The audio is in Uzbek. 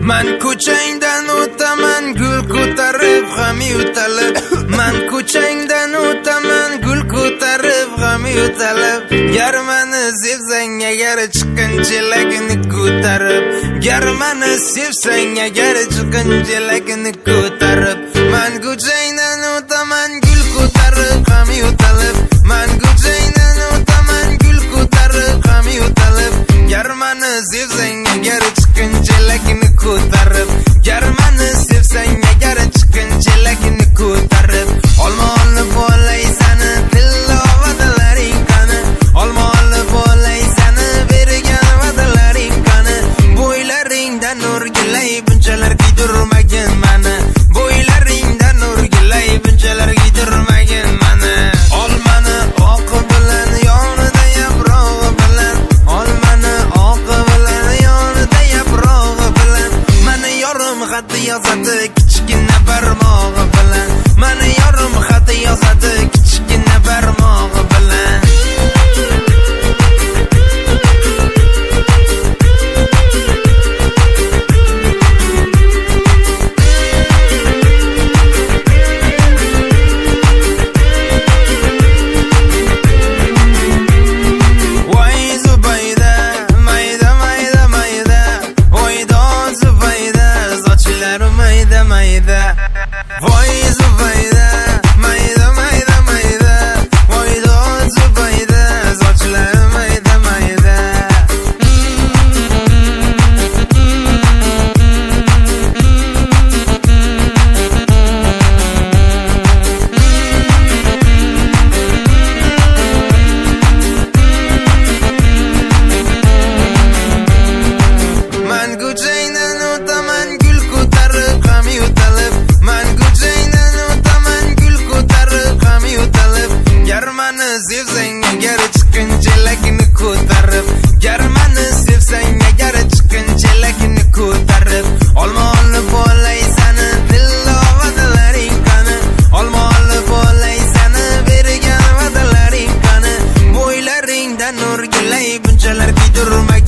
Man ko'changdan o'taman gul ko'tarib g'am yutalib. Man ko'changdan o'taman gul ko'tarib g'am yutalib. Gar mani sevsang agar chiqqin chelagini ko'tarib. Gar mani sevsang agar chiqqin chelagini ko'tarib. Man ko'changdan o'taman gul ko'tarib g'am yutalib. Man ko'changdan o'taman gul ko'tarib g'am yutalib. Gar mani sevsang agar chiqqin chelagini ko'tarib. Gar mani sevsang agar chiqqin chelagini ko'tarib. Olma olib olaysani tillo va'dalaring qani? Olma olib olaysani bergan va'dalaring qani? Bo'ylaringdan o'rgilay bunchalar kuydirmagin mani. Bo'ylaringdan o'rgilay bunchalar kuydirmagin mani. Olmani oqi bilan yonida yaprog'i bilan. Olmani oqi bilan yonida yaprog'i bilan. Mani yorim xati yozadi kichkina barmog'i bilan. Mani yorim xati yozadi kichkina barmog'i bilan. Voy Zubayda, mayda mayda mayda. Voy don Zubayda, sochlari mayda mayda. Voy Zubayda, mayda mayda mayda. Voy don Zubayda, sochlari mayda mayda. Man ko'changdan o'taman gul ko'tarib g'am yutalib. Man ko'changdan o'taman gul ko'tarib g'am yutalib. Gar mani sevsang agar chiqqin chelagini ko'tarib. Gar mani sevsang agar chiqqin chelagini ko'tarib. Olma olib olaysani tillo va'dalaring qani? Olma olib olaysani bergan va'dalaring qani? Bo'ylaringdan o'rgilay bunchalar kuydirmagin.